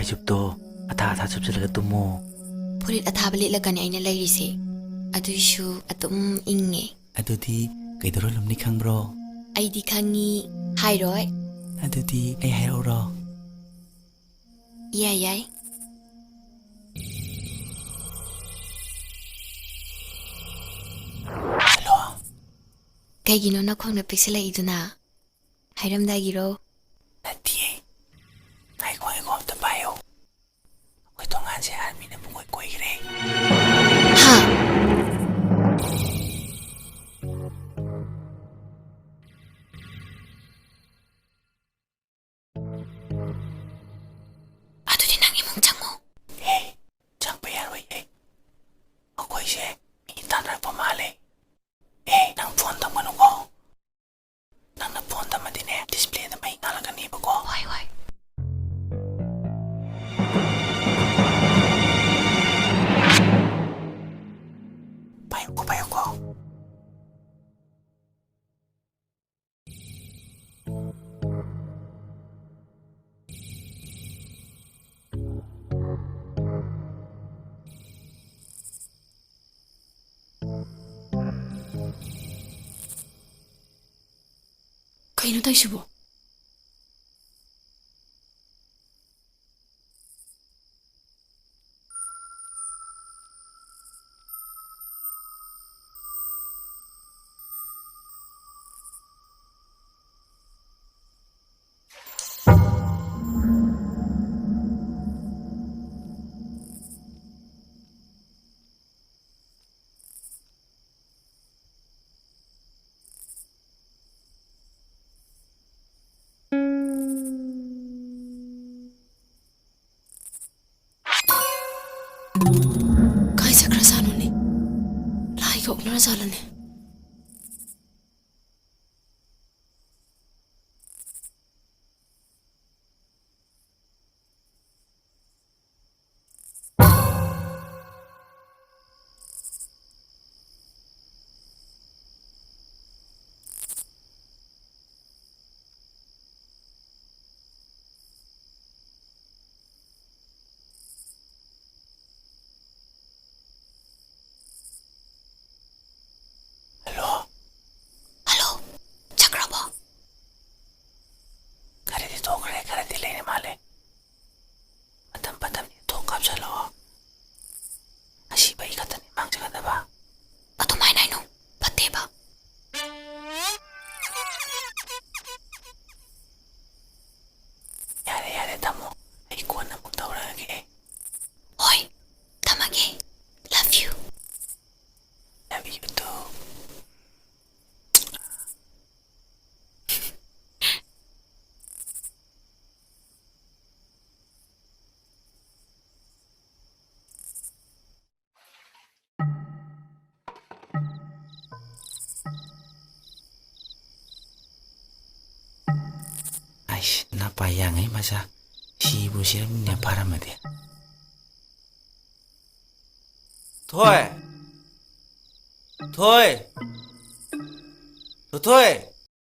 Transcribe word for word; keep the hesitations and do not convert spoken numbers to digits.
ꯐꯤꯖꯨꯞꯇꯣ ꯑꯊꯥ ꯑꯊꯥ ꯁꯨꯞꯆꯜꯂꯒ ꯇꯨꯝꯃꯣ꯫ ꯐꯨꯔꯤꯠ ꯑꯊꯥꯕ ꯂꯤꯠꯂꯒꯅꯦ ꯑꯩꯅ ꯂꯩꯔꯤꯁꯦ, ꯑꯗꯨꯏꯁꯨ ꯑꯗꯨꯝ ꯏꯪꯉꯦ꯫ ꯑꯗꯨꯗꯤ ꯀꯩꯗꯧꯔ ꯂꯨꯝꯅꯤ ꯈꯪꯕ꯭ꯔꯣ? ꯑꯩꯗꯤ ꯈꯪꯉꯤ, ꯍꯥꯏꯔꯣꯏ꯫ ꯑꯗꯨꯗꯤ ꯑꯩ ꯍꯥꯏꯔꯛꯎꯔꯣ? ꯌꯥꯏ, ꯌꯥꯏ꯫ ꯍꯜꯂꯣ꯫ ꯀꯩꯒꯤꯅꯣ ꯅꯈꯣꯡꯅ ꯄꯤꯛꯁꯤꯜꯂꯛꯏꯗꯨꯅ? ꯍꯥꯏꯔꯝꯗꯥꯏꯒꯤꯔꯣ? ꯅꯠꯇꯤꯌꯦ꯫ ꯉꯥꯏꯈꯣ, ꯉꯥꯏꯈꯣ, ꯑꯝꯇ ꯄꯥꯏꯌꯣ꯫ ꯑꯩꯈꯣꯏ ꯊꯣꯡꯒꯥꯟꯁꯦ ꯑꯥꯔꯃꯤꯅ ꯄꯨꯡꯀꯣꯏ ꯀꯣꯏꯈ꯭ꯔꯦ꯫ ꯍꯥ? ꯑꯗꯨꯗꯤ ꯅꯪ ꯏꯃꯨꯡ ꯆꯪꯉꯣ꯫ ꯍꯦ, ꯆꯪꯕ ꯌꯥꯔꯣꯏꯍꯦ꯫ ꯑꯩꯈꯣꯏꯁꯦ ꯃꯤ ꯇꯥꯟꯅꯔꯛꯄ ꯃꯥꯜꯂꯦ꯫ ꯑꯦ, ꯅꯪ ꯐꯣꯟ ꯊꯝꯒꯅꯨꯀꯣ꯫ ꯅꯪꯅ ꯐꯣꯟ ꯊꯝꯃꯗꯤꯅꯦ, ꯗꯤꯁꯄ꯭ꯂꯦꯗ ꯃꯩ ꯉꯥꯜꯂꯛꯀꯅꯦꯕꯀꯣ꯫ ꯍꯣꯏ, ꯍꯣꯏ꯫ ꯄꯥꯏꯌꯨꯀꯣ, ꯄꯥꯏꯌꯨꯀꯣ꯫ ꯀꯩꯅꯣ ꯇꯧꯏꯁꯤꯕꯣ? ꯀꯥꯏ ꯆꯠꯈ꯭ꯔꯖꯥꯠꯅꯣꯅꯦ? ꯂꯥꯏꯒ ꯑꯣꯛꯅꯔꯖꯥꯠꯂꯅꯦ? ꯊꯝꯃꯣ, ꯑꯩ ꯀꯣꯟꯅ ꯑꯃꯨꯛ ꯇꯧꯔꯛꯑꯒꯦ꯫ ꯍꯣꯏ, ꯊꯝꯃꯒꯦ꯫ Love you. Love you too. ꯑꯩꯁ, ꯅꯄꯥ ꯌꯥꯡꯉꯩ ꯃꯆꯥ, ꯁꯤꯕꯨ ꯁꯤꯔꯝꯅꯤꯅꯦ ꯐꯥꯔꯝꯃꯗꯤ꯫ ꯊꯣꯏ! ꯊꯣꯏ! ꯊꯣꯏ!